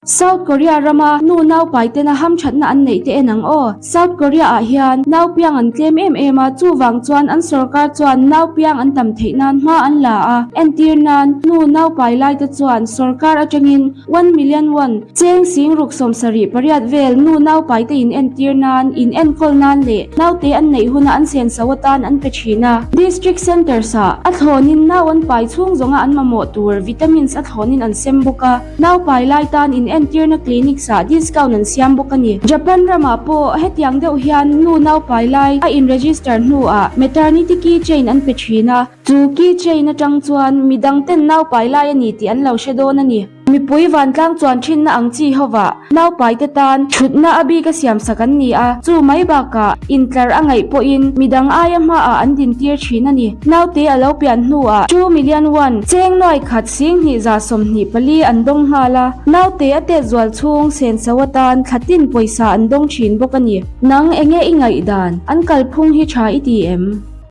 South Korea rama nu naupai tena hamthatna an neih te en ang aw. South Korea ah hian naupiang an tlem em em a, chuvang chuan an sorkar chuan naupiang an tam theih nan hma an la a. Entir nan, nu naupai lai te chuan sorkar atangin one million won, cheng sing ruk 78 vel nu naupai te in entir nan, in enkawl nan leh naute an neih huna an senso atan an pe thin a. District centres ah a thlawnin nau an pai chhung zawnga an mamawh tur vitamins a thlawnin an sem bawk a. Naupai lai tan in entirna clinics ah discount an siam bawk a ni. Japan ramah pawh hetiang deuh hian nu naupai lai a in register hnuah maternity key chain an pe thin a, chu key chain atang chuan midang ten naupai lai a ni tih an lo hre dawn a ni. Mipui vantlang chuan thinna ang chi hovah naupai te tan thutna a bik a siam sak an ni a, chu mai bakah intlar a ngaih pawhin midang aia hmaah an dintir thin a ni. Naute a lo pian hnuah two million won cheng nuai khat 2024 an dawng nghal a, naute a tet zual chhung senso atan thla tin pawisa an dawng thin bawk a ni. Nang enge i ngaihdan? An kalphung hi tha i ti em?